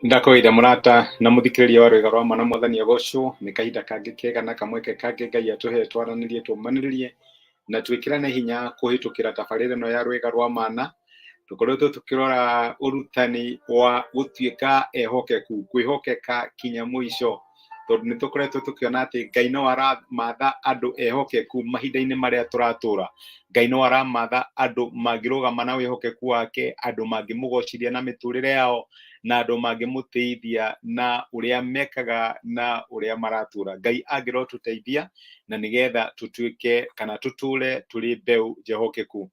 Ndakwĩire mũrata na mũthikĩrĩria wa rwĩga rwa mwana mwathani agocwo nĩ kahinda kangĩ kega na kamweke kangĩ Ngai atũhe twaranĩrie tũmanĩrĩrie na twĩkĩrane hinya kũhĩtũkĩra tabarĩra ĩno ya rwĩga rwa mana. Tũkoretwo tũkĩrora ũrutani wa gũtuĩka ehokeku, kwĩhokeka kinya mũico, tondũ nĩ tũkoretwo tũkĩona atĩ Ngai no aramatha andũ ehokeku mahinda-inĩ marĩa tũratũra. Ngai no aramatha andũ mangĩrũgama na wĩhokeku wake, andũ mangĩmũgocithia na mĩtũrĩre yao, na andũ mangĩmũtĩithia na ũrĩa mekaga na ũrĩa maratũra. Ngai angĩrotũteithia na nĩgetha tũtuĩke kana tũtũre tũrĩ mbeũ njehokeku.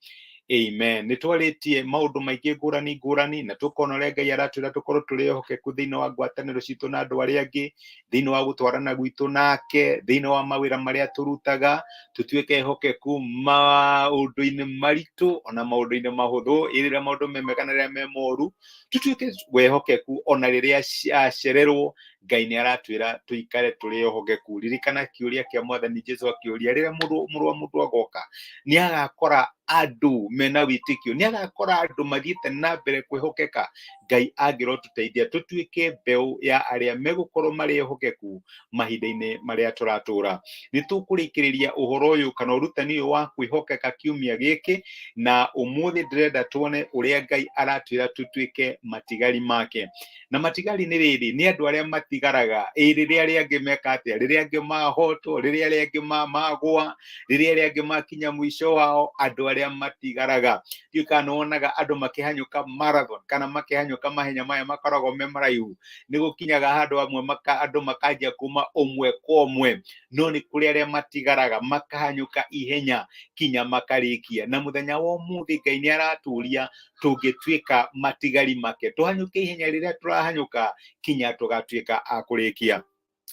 Amen. Nĩ twarĩtie maũndũ maingĩ ngũrani ngũrani na tũkona ũrĩa Ngai aratwĩra tũkorwo tũrĩ ehokeku thĩinĩ wa ngwatanĩro citũ na andũ arĩa angĩ, thĩinĩ wa gũtwarana gwitũ nake, thĩinĩ wa mawĩra marĩa tũrutaga, tũtuĩke ehokeku maũndũ-inĩ maritũ ona maũndũ-inĩ mahũthũ, ĩ rĩrĩa maũndũ me mega na rĩrĩa me moru, tũtuĩke ehokeku ona rĩrĩa acererwo. Ngai nĩ aratwĩra tũikare tũrĩ ehokeku. Ririkana kĩũria kĩa Mwathani Jesu akĩũria, rĩrĩa mũrũ wa mũndũ agoka, nĩ agakora andũ mena wĩtĩkio, nĩ agakora andũ mathiĩte na mbere kwĩhokeka? Ngai angĩrotũteithia tũtuĩke mbeũ ya arĩa megũkorwo marĩ ehokeku mahinda-inĩ marĩa tũratũra. Nĩ tũkũrĩkĩrĩria ũhoro ũyũ kana ũrutani ũyũ wa kwĩhokeka kiumia gĩkĩ, na ũmũthĩ ndĩrenda tuone ũrĩa Ngai aratwĩra tũtuĩke matigari make. Na matigari nĩ rĩrĩ, nĩ andũ arĩa matigaraga ĩ rĩrĩa arĩa angĩ meka atĩa, rĩrĩa angĩ mahotwo, rĩrĩa arĩa angĩ magũa, rĩrĩa arĩa angĩ makinya mũico wao, andũ arĩa matigaraga. Ndiũĩ kana nĩwonaga andũ makĩhanyũka marathon kana makĩhanyũka mahenya maya makoragwo me maraihu, nĩ gũkinyaga handũ hamwe andũ makanjia kuma ũmwe kwa ũmwe, no nĩ kũrĩ arĩa matigaraga makahanyũka ihenya kinya makarĩkia. Na mũthenya wa ũmũthĩ Ngai nĩ aratũria tũngĩtuĩka matigari make, tũhanyũke ihenya rĩrĩa tũrahanyũka kinya tũgatuĩka a kũrĩkia.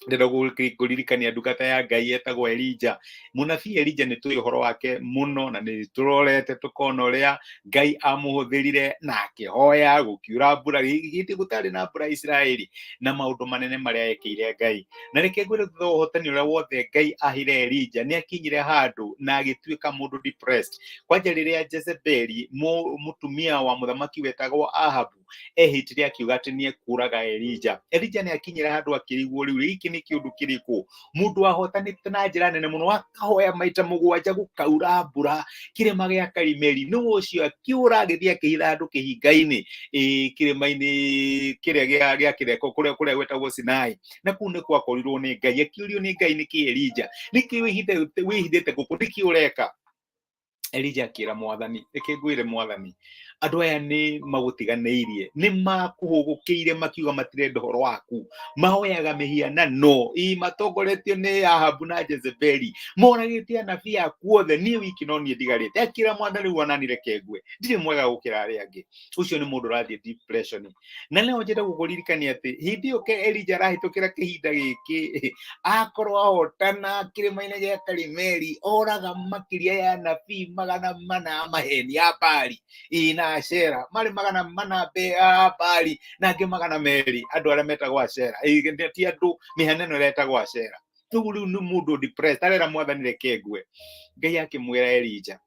Ndĩrenda kũririkania ndungata ya Ngai etagwo Elija. Mũnabii Elija nĩ tũĩ ũhoro wake mũno na nĩ tũrorete tũkona ũrĩa Ngai amũhũthĩrire na akĩhoya gũkiura mbura hĩndĩ gũtarĩ na mbura Isiraeli, na maũndũ manene marĩa ekĩire Ngai. Na reke ngwĩre, thutha wa ũhotani ũrĩa wothe Ngai aheire Elija, nĩ akinyire handũ na agĩtuĩka mũndũ depressed. Kwanja rĩrĩa Jezebeli, mũtumia wa mũthamaki wetagwo Ahabu, ehĩtire akiuga atĩ nĩ ekũraga Elija, Elija nĩ akinyire handũ akĩrigwo, rĩu gĩkĩ nĩ kĩũndũ kĩrĩkũ? Mũndũ ahotanĩte na njĩra nene mũno, akahoya maita mũgwanja gũkaura mbura kĩrĩma gĩa Karimeli, nĩ ũcio akĩũra agĩthiĩ akĩhitha handũ kĩhinga-inĩ, ĩ kĩrĩma-inĩ kĩrĩa gĩa kĩreko kũrĩa gwetagwo Sinai, na kũu nĩ kwakorirwo nĩ Ngai. Akĩũrio nĩ Ngai, nĩkĩ Elija, nĩkĩ wĩhithĩte gũkũ, nĩkĩ ũreka? Elija akĩra Mwathani, reke ngwĩre Mwathani, andũ aya nĩ magũtiganĩirie, nĩ makũhũgũkĩire makiuga matirenda ũhoro waku, mahoyaga mĩhianano, ĩ matongoretio nĩ Ahabu na Jezebeli, moragĩte anabii aku othe, niĩ wiki no niĩ ndigarĩte. Akĩra Mwathani, rĩu ona niĩ reke ngue, ndirĩ mwega gũkĩra arĩa angĩ. Ũcio nĩ mũndũ ũrathiĩ depression. Na no njende gũkũririkania atĩ hĩndĩ ĩyo Elija arahĩtũkĩra kĩhinda gĩkĩ, akorwo ahotana kĩrĩma-inĩ gĩa Karimeli, oraga makĩria ya anabii 400 a maheni a Baali ĩ na Ashera, marĩ 400 a Baali na angĩ 200 andũ arĩa metagwo Ashera, ĩ ti andũ, mĩhianano ĩrĩa ĩtagwo Ashera. Rĩu nĩ mũndũ depressed, arera Mwathani reke ngue. Ngai akĩmwĩra, Elija,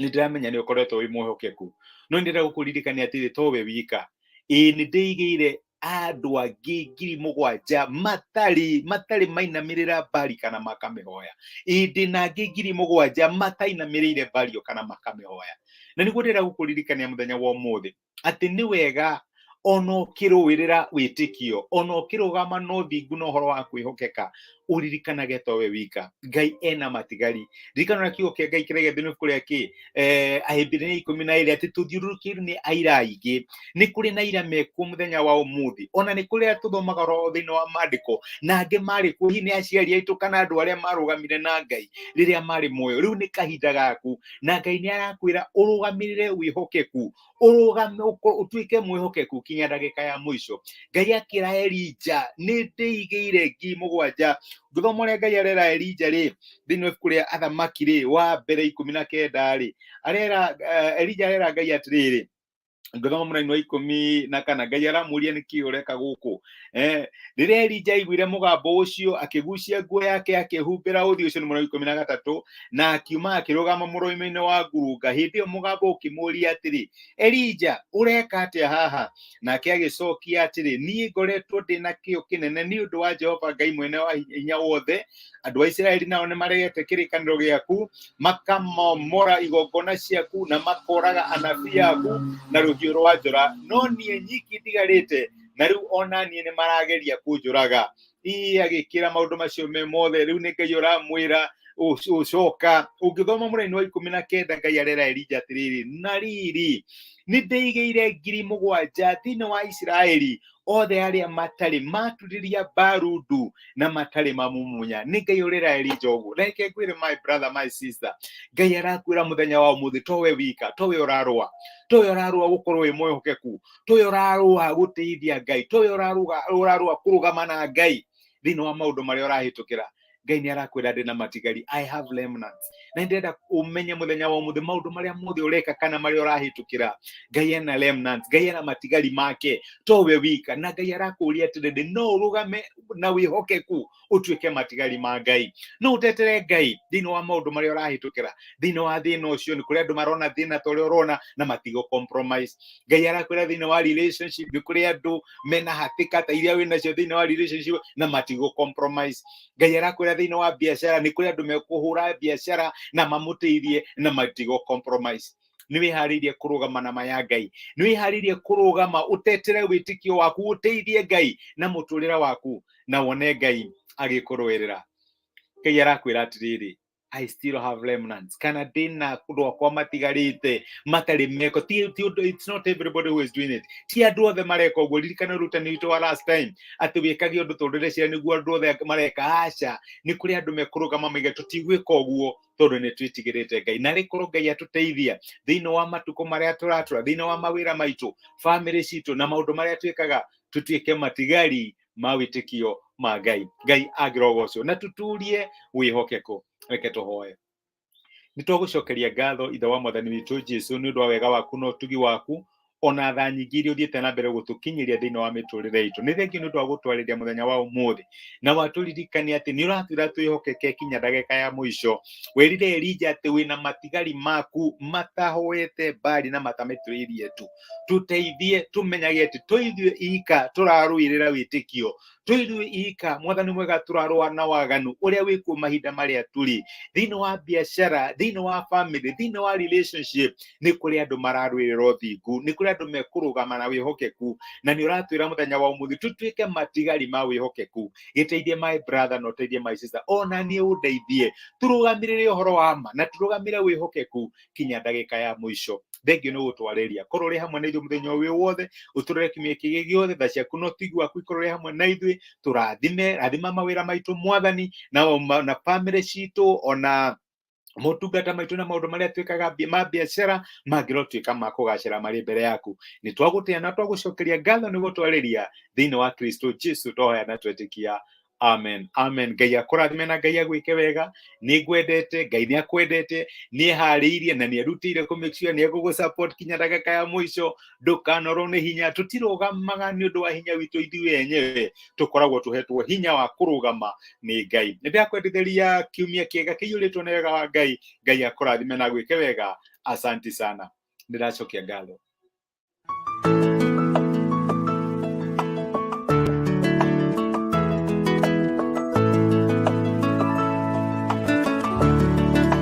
nĩ ndĩramenya nĩ ũkoretwo wĩ mwĩhokeku, no nĩ ndĩrenda gũkũririkania atĩrĩ, to we wika, ĩĩ nĩ ndĩigĩire andũ angĩ 7,000 matarĩ mainamĩrĩra Bali kana makamĩhoya. Ĩĩ ndĩna angĩ 7,000 matainamĩrĩire Bali kana makamĩhoya. Na nĩguo ndĩrenda gũkũririkania mũthenya wa ũmũthĩ atĩ nĩ wega ona ũkĩrũĩrĩra wĩtĩkio, ona ũkĩrũgama na ũthingu na ũhoro wa kwĩhokeka, ũririkanage to we wika, Ngai ena matigari. Ririkana ũrĩa kiugo kĩa Ngai kĩrĩa thĩinĩ ibuku rĩa kĩ Ahibirania 12, atĩ tũthiũrũrũkĩirwo nĩ aira aingĩ. Nĩ kũrĩ na aira mekuo mũthenya wa ũmũthĩ, ona nĩ kũrĩ arĩa tũthomaga oro thĩinĩ wa maandĩko na angĩ marĩ kuo, hihi nĩ aciari aitũ kana andũ arĩa marũgamire na Ngai rĩrĩa marĩ muoyo. Rĩu nĩ kahinda gaku, na Ngai nĩ arakwĩra ũrũgamĩrĩre wĩhokeku, ũrũgame ũtuĩke mwĩhokeku kinya ndagĩka ya mũico. Ngai akĩra Elija, nĩ ndĩigĩire 7,000. Ngĩthoma ũrĩa Ngai arera Elija rĩ, thĩinĩ wa ibuku rĩa Athamaki rĩ, wa mbere 19 rĩ, arera Elija arera Ngai atĩrĩrĩ, Ngĩthoma mũraini wa 14, Ngai aramũria nĩkĩ ũreka gũkũ. Rĩrĩa Elija aiguire mũgambo ũcio, akĩgucia nguo yake akĩhumbĩra ũthiũ. Ũcio nĩ mũraini wa 13. Na akiuma akĩrũgama mũromo-inĩ wa ngurunga. Hĩndĩ ĩyo mũgambo ũkĩmũũria atĩrĩ, Elija, ũreka atĩa haha? Nake agĩcokia atĩrĩ, niĩ ngoretwo ndĩ na kĩyo kĩnene nĩ ũndũ wa Jehova Ngai mwene wa hinya wothe. Andũ a Isiraeli nao nĩ maregete kĩrĩkanĩro gĩaku, makamomora igongona ciaku, na makoraga anabii aku na rũhiũ rwa njora. No niĩ nyiki ndigarĩte, na rĩu ona niĩ nĩ marageria kũnjũraga. Ii agĩkĩra maũndũ macio me mothe, rĩu nĩ Ngai ũramwĩra ũcoka. Ũngĩthoma mũraini wa 19, Ngai arera Elija atĩrĩrĩ, na riri nĩ ndĩigĩire 7,000 thĩinĩ wa Isiraeli, othe arĩa matarĩ maturĩria mbaru ndu na matarĩ mamumunya. Nĩ Ngai ũrera Elija ũguo. Reke ngwĩre, my brother, my sister, Ngai arakwĩra mũthenya wa ũmũthĩ, towe wika, towe ũrarũa, towe ũrarũa gũkorwo wĩ mwĩhokeku, towe ũrarũa gũtĩithia Ngai, towe ũrarũa kũrũgama na Ngai thĩinĩ wa maũndũ marĩa ũrahĩtũkĩra. Ngai nĩ arakwĩra ndĩ na matigari, I have remnants. Na ndĩrenda ũmenye mũthenya wa ũmũthĩ, maũndũ marĩa mothe ũreka kana marĩa ũrahĩtũkĩra, Ngai ena remnants, Ngai ena matigari make, towe wika. Na Ngai arakũria atĩrĩrĩ, no ũrũgame na wĩhokeku ũtuĩke matigari ma Ngai? No ũtetere Ngai thĩinĩ wa maũndũ marĩa ũrahĩtũkĩra, thĩinĩ wa thĩna ũcio? Nĩ kũrĩ andũ marona thĩna ta ũrĩa ũrona na matigo compromise. Ngai arakwĩra thĩinĩ wa relationship, nĩ kũrĩ andũ mena hatĩka ta iria wĩnacio thĩinĩ wa relationship na matigo compromise. Ngai arakwĩra thĩinĩ wa biacara, nĩ kũrĩ andũ mekũhũra biacara na mamũteithie na matigo compromise. Nĩ wĩharĩirie kũrũgama na ma ya Ngai? Nĩ wĩharĩirie kũrũgama ũtetere wĩtĩkio waku, ũteithie Ngai na mũtũrĩre waku, na wone Ngai agĩkũrũĩrĩra? Ngai arakwĩra atĩrĩrĩ, I still have remnants, kana ndĩna andũ akwa matigarĩte matarĩ meko. Ti ũndũ, it's not everybody who is doing it, ti andũ othe mareka ũguo. Ririkana ũrutani witũ wa last time, atĩ wĩkage ũndũ tondũ ndĩreciria nĩguo andũ othe mareka. Aca, nĩ kũrĩ andũ mekũrũgama maige tũtigwĩka ũguo tondũ nĩ twĩtigĩrĩte Ngai. Na rĩkorwo Ngai atũteithia thĩinĩ wa matukũ marĩa tũratũra, thĩinĩ wa mawĩra maitũ, bamĩrĩ citũ na maũndũ marĩa twĩkaga, tũtuĩke matigari ma wĩtĩkio ma Ngai. Ngai angĩrogocwo na tuturie wĩhokeku. Reke tũhoe. Nĩ twagũcokeria ngatho, Ithe wa Mwathani witũ Jesu, nĩ ũndũ wa wega waku na ũtugi waku, ona tha nyingĩ iria ũthiĩte na mbere gũtũkinyĩria thĩinĩ wa mĩtũrĩre itũ. Nĩ thengiũ nĩ ũndũ wa gũtwarĩria mũthenya wa ũmũthĩ, na watũririkania atĩ nĩ ũratwĩra twĩhokeke kinya ndagĩka ya mũico. Werire Elija atĩ wĩna matigari maku matahoete mbari na matamĩtũrĩirie tu. Tũteithie tũmenyage atĩ to ithuĩ ika tũrarũĩrĩra wĩtĩkio, to ithuĩ ika, Mwathani mwega, tũrarũa na waganu ũrĩa wĩkuo mahinda marĩa tũrĩ, thĩinĩ wa biacara, thĩinĩ wa family, thĩinĩ wa relationship. Nĩ kũrĩ andũ mararũĩrĩra ũthingu, nĩ kũrĩ andũ mekũrũgama na wĩhokeku, na nĩ ũratwĩra mũthenya wa ũmũthĩ tũtuĩke matigari ma wĩhokeku. Gĩteithie my brother na ũteithie my sister, ona niĩ ũndeithie tũrũgamĩrĩre ũhoro wa ma na tũrũgamĩre wĩhokeku kinya ndagĩka ya mũico. Thengio nĩ gũtwarĩria, korwo ũrĩ hamwe na ithuĩ mũthenya ũyũ wothe, ũtũrore kiumia kĩngĩ gĩothe. Tha ciaku na ũthingu waku ikorwo ũrĩ hamwe na ithuĩ. Tũrathime, rathima mawĩra maitũ, Mwathani, na bamĩrĩ citũ, ona motungata maitũ na maũndũ marĩa twĩkaga ma biacara mangĩrotuĩka ma kũgacĩra marĩ mbere yaku. Nĩ twagũtĩa na twagũcokeria ngatho nĩ gũtwarĩria. Thĩinĩ wa Kristo Jesu twahoya na twetĩkia, amen, amen. Ngai akũrathime na Ngai agwĩke wega. Nĩ ngwendete, Ngai nĩ akwendete, nĩ eharĩirie na nĩ erutĩire kũ make sure nĩ egũgũ support kinya ndagĩka ya mũico. Ndũkanorwo nĩ hinya. Tũtirũgamaga nĩ ũndũ wa hinya witũ ithuĩ enyewe, tũkoragwo tũhetwo hinya wa kũrũgama nĩ Ngai. Nĩ ndakwendithĩria kiumia kĩega kĩiyũrĩtwo nĩ wega wa Ngai. Ngai akũrathime na agwĩke wega. Asanti sana, ndĩracokia ngatho.